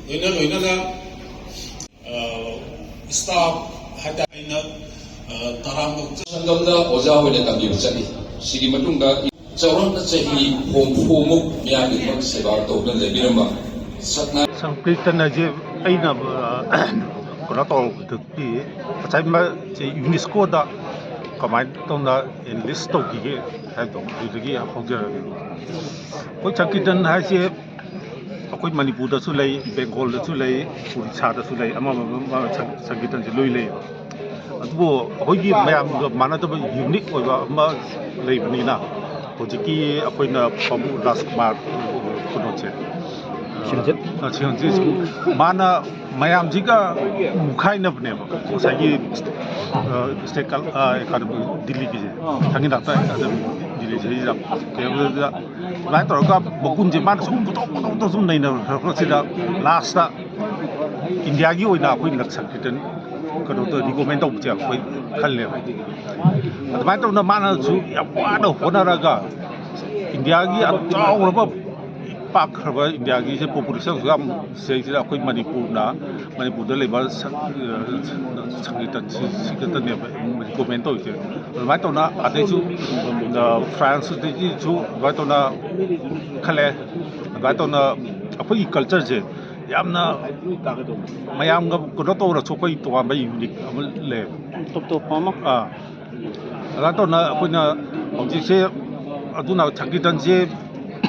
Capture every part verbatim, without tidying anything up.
ꯂꯣꯏꯅ ꯂꯣꯏꯅꯅ, ꯑ, staff ꯍꯥꯏꯇꯥꯔꯦ, ꯑꯩꯅ, ꯑ, ꯇꯔꯥꯃꯨꯛ ꯆꯪ- ꯁꯪꯒꯝꯗ ꯑꯣꯖꯥ ꯑꯣꯏꯅ ꯇꯝꯕꯤꯕ ꯆꯠꯂꯤ꯫ ꯁꯤꯒꯤ ꯃꯇꯨꯡꯗ ꯆꯥꯎꯔꯥꯛꯅ ꯆꯍꯤ ꯍꯨꯝꯐꯨꯃꯨꯛ ꯃꯤꯌꯥꯝꯒꯤꯗꯃꯛ ꯁꯦꯕꯥ ꯇꯧꯗꯨꯅ ꯂꯩꯕꯤꯔꯝꯕ ꯁꯛꯅꯥꯏ ꯁꯪꯀ꯭ꯔꯤꯇꯟ ꯍꯥꯏꯁꯦ ꯑꯩꯅ, ꯑ, ꯀꯩꯅꯣ ꯇꯧꯕꯗꯗꯤ ꯉꯁꯥꯏ ꯃꯥ-, ꯁꯤ UNESCOꯗ ꯀꯃꯥꯏꯅ ꯇꯧꯅ enlist ꯇꯧꯈꯤꯒꯦ ꯍꯥꯏꯕꯗꯣ ꯑꯗꯨꯗꯒꯤ ꯍꯧꯖꯔꯒꯦ꯫ ꯑꯩꯈꯣꯏ ꯁꯪꯀ꯭ꯔꯤꯇꯟ ꯍꯥꯏꯁꯦ ꯑꯩꯈꯣꯏ ꯃꯅꯤꯄꯨꯔꯗꯁꯨ ꯂꯩ, ꯕꯦꯡꯒꯣꯜꯗꯁꯨ ꯂꯩ, ꯎꯔꯤꯁꯥꯗꯁꯨ ꯂꯩ, ꯑꯃ ꯑꯃ ꯑꯃ ꯁꯪ-, ꯁꯪꯀ꯭ꯔꯤꯇꯟꯁꯦ ꯂꯣꯏ ꯂꯩ꯫ ꯑꯗꯨꯕꯨ ꯑꯩꯈꯣꯏꯒꯤ ꯃꯌꯥꯝꯒ ꯃꯥꯟꯅꯗꯕ unique ꯑꯣꯏꯕ ꯑꯃ ꯂꯩꯕꯅꯤꯅ ꯍꯧꯖꯤꯛꯀꯤ ꯑꯩꯈꯣꯏꯅ ꯄ꯭ꯔꯚꯨ ꯔꯥꯖꯀꯨꯃꯥꯔ ꯀꯩꯅꯣꯁꯦ, ꯁꯤꯔꯖꯤꯠ꯫ ꯑ, ꯁꯤꯔꯖꯤꯠ, ꯃꯥꯅ ꯃꯌꯥꯝꯁꯤꯒ ꯃꯨꯈꯥꯏꯅꯕꯅꯦꯕ ꯉꯁꯥꯏꯒꯤ, ꯑ, state ꯀ-, ꯑ, ꯑꯦꯀꯥꯗꯃꯤ ꯗꯤꯜꯂꯤꯒꯤꯁꯦ, ꯁꯪꯒꯤꯠ ꯅꯥꯇꯛ ꯑꯦꯀꯥꯗꯃꯤ ꯗꯤꯜꯂꯤꯁꯤꯗ ꯀꯩꯅꯣꯗꯨꯗ ꯑꯗꯨꯃꯥꯏꯅ ꯇꯧꯔꯒ ꯃꯒꯨꯟꯁꯦ ꯃꯥꯅ ꯁꯨꯝ ꯄꯨꯊꯣꯛ ꯄꯨꯊꯣꯛ ꯄꯨꯊꯣꯛ ꯁꯨꯝ ꯅꯩꯅꯔꯛꯄꯁꯤꯗ lastꯇ ꯏꯟꯗꯤꯌꯥꯒꯤ ꯑꯣꯏꯅ ꯑꯩꯈꯣꯏ ꯂꯛꯁꯪ ꯀꯤꯔꯇꯟ ꯀꯩꯅꯣꯗ recommend ꯇꯧꯕꯁꯦ ꯑꯩꯈꯣꯏ ꯈꯜꯂꯦꯕ꯫ ꯑꯗꯨꯃꯥꯏꯅ ꯇꯧꯗꯅ ꯃꯥꯅꯁꯨ ꯌꯥꯝ ꯋꯥꯅ ꯍꯣꯠꯅꯔꯒ ꯏꯟꯗꯤꯌꯥꯒꯤ ꯑꯆꯥꯎꯔꯕ ꯄꯥꯛꯈ꯭ꯔꯕ ꯏꯟꯗꯤꯌꯥꯒꯤꯁꯦ populationꯁꯨ ꯌꯥꯝ ꯁꯤꯗꯩꯁꯤꯗ ꯑꯩꯈꯣꯏ ꯃꯅꯤꯄꯨꯔꯅ, ꯃꯅꯤꯄꯨꯔꯗ ꯂꯩꯕ ꯁ-, ꯁꯪꯒꯤꯇꯟ ꯁꯤ-, ꯁꯤ ꯈꯛꯇꯅꯦꯕ recommend ꯇꯧꯔꯤꯁꯦ꯫ ꯑꯗꯨꯃꯥꯏꯅ ꯇꯧꯅ ꯑꯗꯩꯁꯨ, ꯑ, Franceꯇꯒꯤꯁꯨ ꯑꯗꯨꯃꯥꯏꯅ ꯇꯧꯅ ꯈꯜꯂꯦ꯫ ꯑꯗꯨꯃꯥꯏꯅ ꯇꯧꯅ ꯑꯩꯈꯣꯏꯒꯤ cultureꯁꯦ ꯌꯥꯝꯅ ꯃꯌꯥꯝꯒ ꯀꯩꯅꯣ ꯇꯧꯔꯁꯨ ꯑꯩꯈꯣꯏ ꯇꯣꯉꯥꯟꯕ unique ꯑꯃ ꯂꯩ꯫ ꯇꯣꯞ ꯇꯣꯞꯄ ꯑꯃ꯫ ꯑꯥ꯫ ꯑꯗꯨꯃꯥꯏꯅ ꯇꯧꯅ ꯑꯩꯈꯣꯏꯅ ꯍꯧꯖꯤꯛꯁꯦ ꯑꯗꯨꯅ ꯁꯪꯀꯤꯔꯇꯟꯁꯦ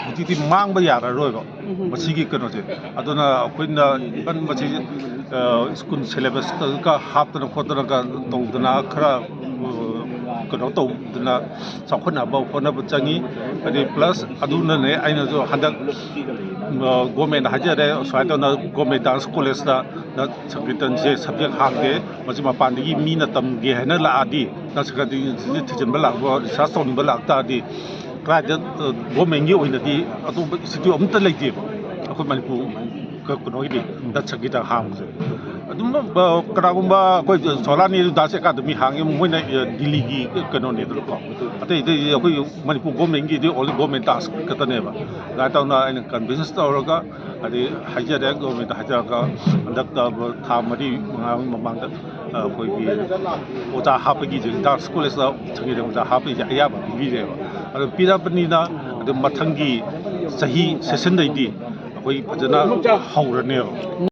ꯍꯧꯖꯤꯛꯇꯤ ꯃꯥꯡꯕ ꯌꯥꯔꯔꯣꯏꯕ꯫ ꯎꯝ꯫ ꯃꯁꯤꯒꯤ ꯀꯩꯅꯣꯁꯦ꯫ ꯑꯗꯨꯅ ꯑꯩꯈꯣꯏꯅ even ꯃꯁꯤ, ꯑ, school syllabusꯇꯒ ꯍꯥꯞꯇꯅ ꯈꯣꯠꯇꯅꯒ ꯇꯧꯗꯅ ꯈꯔ, ꯑ, ꯀꯩꯅꯣ ꯇꯧꯗꯅ ꯆꯥꯎꯈꯠꯅꯕ ꯍꯣꯠꯅꯕ ꯆꯪꯉꯤ꯫ ꯑꯗꯩ plus ꯑꯗꯨꯅꯅꯦ ꯑꯩꯅꯁꯨ ꯍꯟꯗꯛ, ꯑ, government ꯍꯥꯏꯖꯔꯦ, ꯁꯨꯃꯥꯏꯅ ꯇꯧꯅ government dance collegeꯇ ꯅ ꯁꯪꯀꯤꯔꯇꯟꯁꯦ subject ꯍꯥꯡꯗꯦ, ꯃꯁꯤ ꯃꯄꯥꯟꯗꯒꯤ ꯃꯤꯅ ꯇꯝꯒꯦ ꯍꯥꯏꯅ ꯂꯥꯛꯑꯗꯤ, ꯅ ꯁꯪꯀꯤꯔꯇꯟꯁꯦ ꯊꯤꯖꯤꯟꯕ ꯂꯥꯛꯄ, research ꯇꯧꯅꯤꯡꯕ ꯂꯥꯛꯇꯥꯔꯗꯤ, ꯀꯗꯥꯏꯗ, ꯑ, governmentꯀꯤ ꯑꯣꯏꯅꯗꯤ ꯑꯇꯣꯞꯄ institute ꯑꯃꯠꯇ ꯂꯩꯇꯦꯕ ꯑꯩꯈꯣꯏ ꯃꯅꯤꯄꯨꯔ ꯀ-, ꯀꯩꯅꯣꯒꯤꯗꯤ, ꯅ ꯁꯪꯀꯤꯔꯇꯟ ꯍꯥꯡꯕꯁꯦ꯫ ꯑꯗꯨꯝ ꯀꯅꯥꯒꯨꯝꯕ ꯑꯩꯈꯣꯏ ꯖꯋꯥꯍꯔꯂꯥꯜ ꯅꯦꯍꯔꯨ ꯗꯥꯟꯁ ꯑꯦꯀꯥꯗꯃꯤ ꯍꯥꯡꯉꯤ, ꯃꯣꯏꯅ ꯗꯤꯜꯂꯤꯒꯤ ꯀꯩꯅꯣꯅꯤꯗꯅꯀꯣ꯫ ꯑꯇꯩ ꯑꯇꯩꯗꯤ ꯑꯩꯈꯣꯏ ꯃꯅꯤꯄꯨꯔ ꯒꯣꯔꯃꯦꯟꯒꯤꯗꯤ ꯑꯣꯟꯂꯤ ꯒꯣꯔꯃꯦꯟ ꯗꯥꯟꯁ ꯈꯛꯇꯅꯦꯕ꯫ ꯑꯗꯨꯃꯥꯏꯅ ꯇꯧꯅ ꯑꯩꯅ ꯀꯟꯚꯤꯟꯁ ꯇꯧꯔꯒ, ꯍꯥꯏꯗꯤ ꯍꯥꯏꯖꯔꯦ, ꯒꯣꯔꯃꯦꯟꯗ ꯍꯥꯏꯖꯔꯒ, ꯍꯟꯗꯛꯇ ꯊꯥ ꯃꯔꯤ ꯃꯉꯥꯒꯤ ꯃꯃꯥꯡꯗ ꯑꯩꯈꯣꯏꯒꯤ ꯑꯣꯖꯥ ꯍꯥꯞꯄꯒꯤ ꯗꯥꯟꯁ ꯀꯣꯂꯦꯖꯇ ꯁꯪꯒꯤꯠ ꯑꯣꯖꯥ ꯍꯥꯞꯄꯒꯤꯁꯦ ꯑꯌꯥꯕ ꯄꯤꯕꯤꯔꯦꯕ꯫ ꯑꯗꯨ ꯄꯤꯔꯕꯅꯤꯅ ꯑꯗꯨ ꯃꯊꯪꯒꯤ ꯆꯍꯤ ꯁꯦꯁꯟꯗꯩꯗꯤ ꯑꯩꯈꯣꯏ ꯐꯖꯅ ꯍꯧꯔꯅꯦꯕ꯫